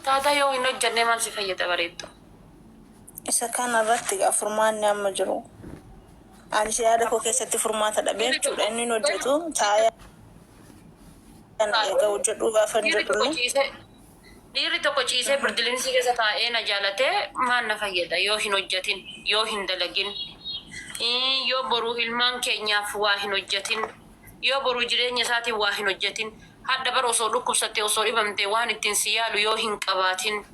Taataa yoo hin hojjannee maal si fayyada bareeddu? Isa kana irratti egaa furmaanni amma jiru. Anis yaada koo keessatti furmaata dhabee Dhiirri jechuudha. tokko Inni hin hojjetu taa'ee ana eega hojjedhuu gaafa hin dhiirri tokko jedhullee. ciisee dhiirri tokko ciisee birdilinsii keessa taa'ee na jaalatee maal na fayyada yoo hin hojjatin yoo hin dalagin yoo boruu ilmaan keenyaaf waa hin hojjatin yoo boruu jireenya isaatiin waa hin hojjatin hadha bar osoo dhukkubsatte osoo dhibamte waan ittiin si yaalu yoo hin qabaatin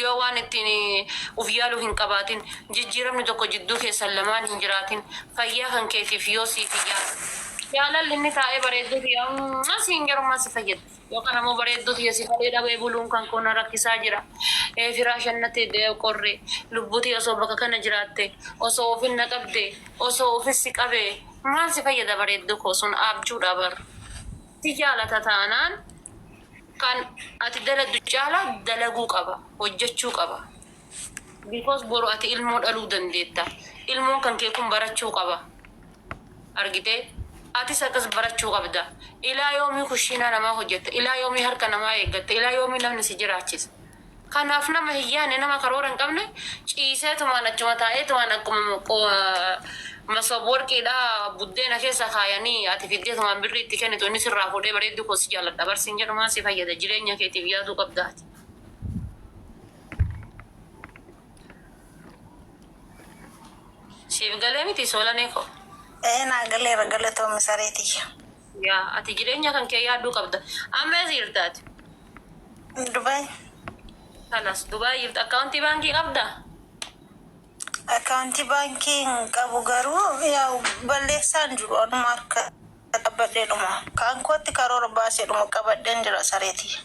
Yoo waan ittiin uf yaalu hin qabaatin, jijjiiramni tokko jidduu keessan lamaan hin jiraatin, fayyaa kan keetiif yoo siif hin yaadne, jaalalli inni taa'ee bareedduu tiyya mwah siin jedhu maal si fayyada? Yookaan ammoo bareedduu tiyya si malee dhabee buluun kan koo na rakkisaa jira. Firaashan natti qorre, lubbuu tiyya osoo bakka kana jiraatte, osoo ofin na qabde, osoo ofis si qabee, maal si fayyada bareedduu koo sun aabjuudha bar. Si jaalata taanaan kan ati daladdu caalaa dalaguu qaba, hojjechuu qaba. Because boru ati ilmoo dhaluu dandeetta. Ilmoon kan kee kun barachuu qaba. Argitee? Atis akkas barachuu qabda. Ilaa yoomii kushiinaa namaa hojjetta? Ilaa yoomii harka namaa eeggatta? Ilaa yoomii namni si jiraachisa? Kanaaf nama hin yaanne, nama karoora hin qabne ciiseetumaan achuma taa'eetumaan akkuma masoob warqiidhaa buddeena keessa kaayanii ati fiddeetumaan birrii itti kennitu inni sirraa fuudhee bareedduu koo si jaaladha bar siin jedhu maal si fayyada jireenya keetiif yaaduu qabda ati. Siif galee miti soolanee koo. Ee naa galeera galatoomi saree tiyya. Yaa ati jireenya kan kee yaaduu qabda. Amma eessa jirta ati? Dubai. Kalas Dubai jirta. Akkaawuntii baankii qabda? Akkaawuntii baankii hin qabu garuu yaa'u balleessaan jiru anuma harka dhabbadheedhuma. Kaan kootti karoora baaseedhuma qabadheen jira saree tiyya.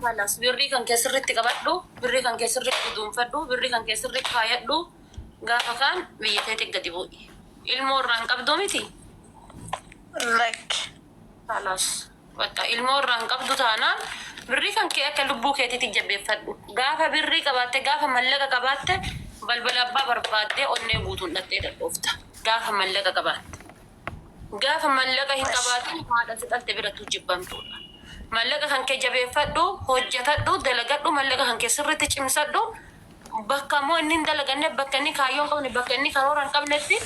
Kalas birrii kan kee sirriitti qabadhu, birrii kan kee sirriitti guduunfadhu, birrii kan kee sirriitti kaayadhu. Gaafa kaan biyya teetti gadi bu'i. Ilmoo irraa hin qabduu miti? Lakki. Kalas Bakka ilmoo irraa hin qabdu taanaan birrii kan kee akka lubbuu keetiitti jabeeffadhu. Gaafa birrii qabaatte, gaafa mallaqa qabaatte balbala abbaa barbaaddee onnee guutuun dhaqxee dhadhoofta. Gaafa mallaqa qabaatte. Gaafa mallaqa hin qabaatin haadha si dhalte birattuu jibbamtuudha. Mallaqa kan kee jabeeffadhu, hojjetadhu, dalagadhu, mallaqa kan kee sirriitti cimsadhu. Bakka immoo inni hin dalaganne, bakka inni kaayyoo hin qabne, bakka inni karoora hin qabnetti,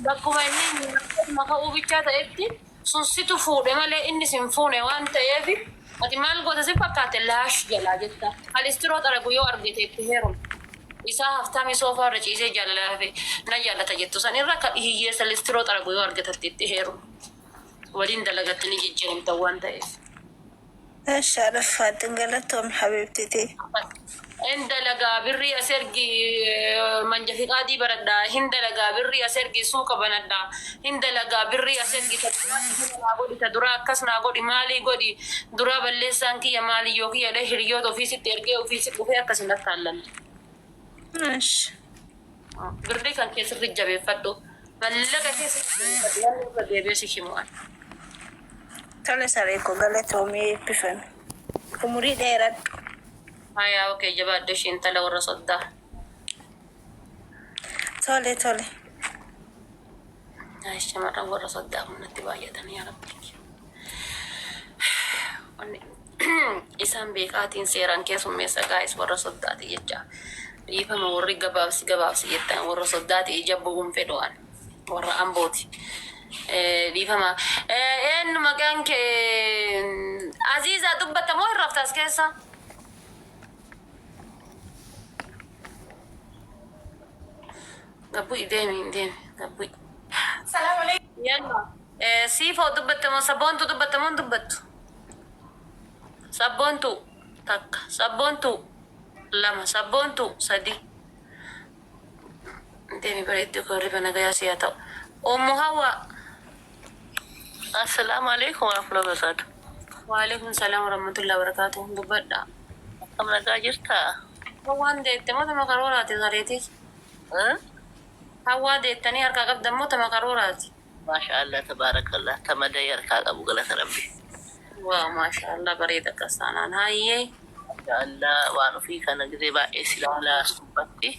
bakkuma inni maka'uu bichaa ta'etti Sun situ fuudhe malee inni sin fuune waan ta'eef ati maal goota si fakkaate laash jalaa jetta. Kan istiroo xaragu yoo argite itti heerumi. Isaa haftaamii soofaa irra ciisee jaalalaa fi na jaallata jettu san irra kan hiyyeessa listiroo xaragu yoo argatatti itti heerumi. Waliin dalagatte ni jijjiiramtan waan ta'eef. Eshi haadha faaxe galatoomi habibti tee. Hin dalagaa birrii as ergi manja fiqaadii baradha hin dalagaa birrii as ergi suuqa banadha hin dalagaa birrii as ergi ta duraa akkana naa godhi ta duraa akkas naa godhi maalii godhi duraa balleessaan kiyya maalii yoo kiyya jedhee hiriyoota ofii sitti ergee ofii si dhufee akkas hin attaallanne. Eshi. Birrii kan kee sirri jabeeffadhu. Mallaqa kee sirri jabeeffadhu. Wanni irra deebi'ee si himu ani. Tole saree koo galatoomii eebbifami. Umurii dheeradhu. Hayaa okay jabaadhu ishii intala warra soddaa. Tole tole. Ay shamarran warra soddaa kun natti baay'atan yaa rabbi. Wanni isaan beekaatiin seeraan keessummeessa gaa'is warra soddaati jecha. Dhiifama warri gabaabsi gabaabsi jettan warra soddaati ija bu'uun fedhu an warra ambooti. Dhiifama. Eenyu maqaan kee Aziizaa dubbatta moo hin rafta as keessa? Gabbu'i deemi deemi gabbu'i. Salaam alaikum. Yalla. Siifoo dubbatte moo sabboontuu dubbatte moo hin dubbattu? Sabboontuu takka sabboontuu lama sabboontuu sadi. Deemi bareedduu koo riba nagayaa si haa ta'u. Ummu Hawwa. Assalaamu alaikum warahmatullahi wabarakatuh. Waalaikum salaam warahmatullahi wabarakatuh. Dubbadha. Akkam nagaa jirtaa? Hawwaan deette moo tama karooraati sareetii? Eh? Hawwaa deettanii harkaa qabdan moo tama karooraati? Maasha Allah tabaarakallah tamadai harkaa qabu galata rabbi. Waaw maasha Allah bareeda akkas taanaan hayyee. Maasha Allah waan ofii kana gizee baay'ee si ilaalaa as gubbatti.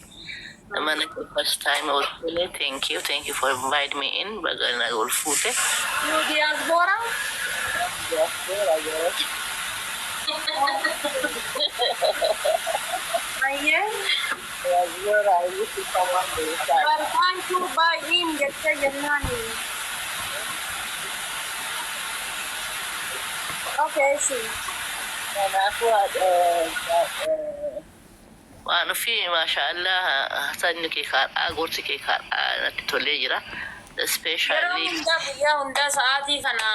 Mana kee first time ol seenee thank you thank you for invite me in baga na ol fuute. You diaspora? Diaspora yes. Ayyee. Diaspora iyyuu someone beekaa. But thank you baay'een jettee jennaan. Okay, si. Kanaafuu waan ofii, maashaallah, haasaan kee kaadhaa, gorsi kee kaadhaa natti tolee jira. Yeroo Especially hundaa, guyyaa hundaa sa'aatii kana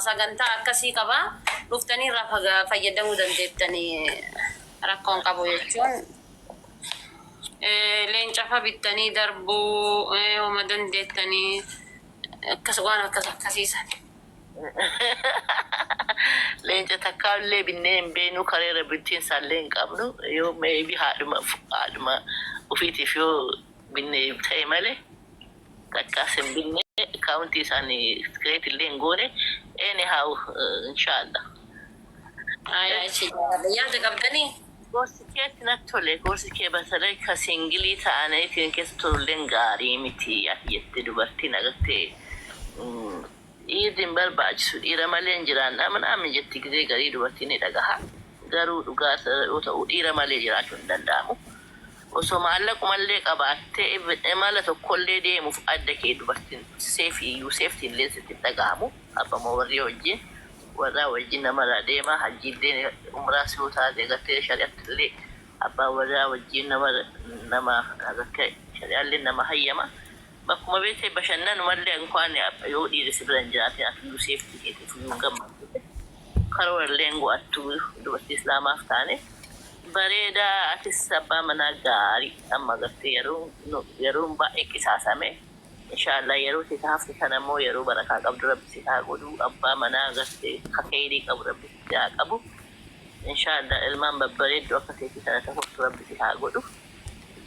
sagantaa akkasii qaba. Dhuftanii irraa fayyadamuu dandeettanii, rakkoon qabu jechuun. Leenca fa bittanii darbuu homa dandeettanii, akkas waan akkas akkasiisan. Leenca takkaa illee binnee hin beenu, kareera bittiin isaallee hin qabnu. Yoo maybe haadhuma ofiitiif yoo binnee ta'e malee takkaas hin binne, account isaanii create illee hin goone. Anyhow, inshallah. Ayaa, ishee yaada qabdanii? Gorsi keetti natti tole. Gorsi kee basalee ka single ta'aniitiin keessa tolulleen gaarii miti. Ati jette dubartiin agartee dhiirri hin barbaachisu, dhiira malee hin jiraanna manaamin jetti. Gizee garii dubartiin ni dhagaha. Garuu dhugaa yoo ta'u, dhiira malee jiraachuu hin danda'amu. Osoo maallaqumallee qabaattee imala tokkollee deemuuf adda kee dubartiin safe iyyuu, safety illee sitti hin dhagahamu. Abbaa warri wajjin, warraa wajjin namarraa deema. Hajjiillee umraas yoo taate, agartee shari'atti illee abbaa warraa wajjin nama agartee shari'aallee nama hayyama. Bakkuma beektee bashannanumallee inkwaan yoo dhiirri si bira hin jiraatin, ati iyyuu safety keetiif iyyuu hin gammaddu. Karoora illee hin go'attu dubartii islaamaaf taane. Bareedaa, atis abbaa manaa gaarii amma agartee yeroon baay'ee qisaasame. Inshaallah, yeroo si hafte sana immoo yeroo barakaa qabdu Rabbi si haa godhu. Abbaa manaa agartee kakeerii qabu Rabbi si haa qabu. Inshaallah, ilmaan babbareedduu akka teetii sana ta'utu Rabbi si haa godhu.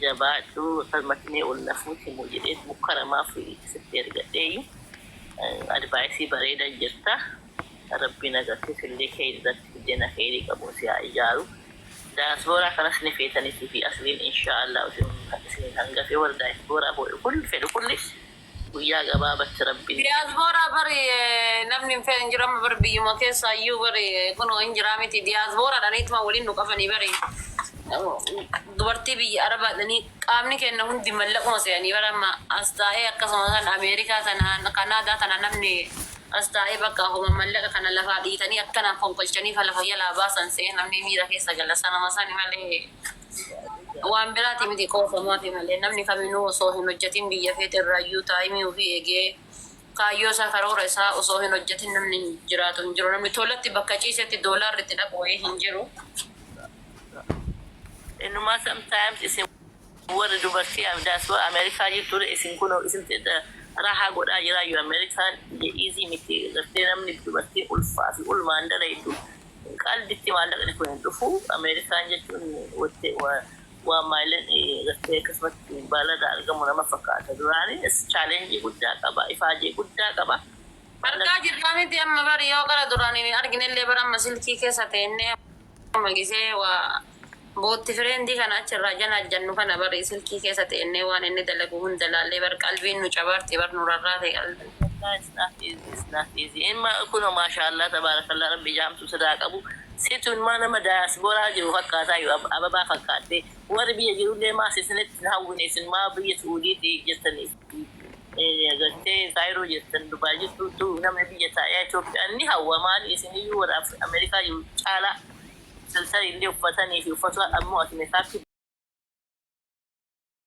Jabaadhu, akkasumas ol nafuuti immoo jedhee mukkaramaaf sitti ergadheeyyu. Advice bareeda jirta. Rabbiin agartee sillee kee irratti biddeen keerii qabu si haa ijaaru. Daansbooraa kanas ni feetaniitii fi asliin inshaallah isin hangafee warra daansbooraa kulli fedhu kulli guyyaa gabaabatti Rabbiin. Diyaasbooraa bari namni hin fedhan jiru amma bari, biyyuma keessa iyyuu bari kunoo hin jiraa miti. Diyaasbooraadhaaniituma waliin nu qabanii bari, dubartii biyya Arabaadhanii qaamni kenna hundi mallaquma se'anii bara. Amma as taa'ee akkasuma kan Ameerikaa tanaan, Kanaadaa tana, namni as taa'ee bakka homa mallaqa kana lafaa dhiitanii akkanaan fonqolchanii fa lafa jalaa baasan se'ee namni miira keessa gala. Sanama sani malee waan biraati miti, qoofamaafi malee. Namni kaminuu osoo hin hojjetin biyya feete irraayyuu taa'imii ofii eegee kaayyoo isaa, karoora isaa osoo hin hojjetin namni hin jiraatu hin jiru. Namni tolatti bakka ciisetti doolaarri itti dhaqu wayii hin jiru. Innumaa sometimes isin warri dubartii diaspora Ameerikaa jirtu isin kun isin rahaa godhaa jiraayyuu. Ameerikaan easy miti. Gartee namni dubartii ulfaa fi ulmaan dalaydu qalbitti maallaqni kun hin dhufu. Ameerikaan jechuun waan maayileen gartee akkasumatti baalarraa argamu nama fakkaata. Duraanii challenge guddaa qaba, ifaajee guddaa qaba. Argaa jirraa miti amma bari, yoo qara duraan hin arginellee bara amma silkii keessa teennee amma gisee waa boyfriend kana achirraa jala jannu kana bari, silkii keessa teennee waan inni dalagu hunda laallee bar, qalbiin nu cabarti bar, nu rarraate qalbiin. It's not easy, it's not easy. Imma kuno maashaallah, tabaarakallah, Rabbi jaamtu sodaa qabu. Situ ilmaa nama diasporaa jiru fakkaataa yoo ababaa fakkaatte, warri biyya jirullee maas isinitti hin hawwine. Isin maa biyya Suudiitti jirtaniif gartee Kaayiroo jirtan, Dubaay jirtutu namni biyya taa'ee Itoophiyaan ni hawwa. Maali, isiniyyuu warra Ameerikaa jiru caalaa filter illee uffatanii fi uffata ammoo ati makeup.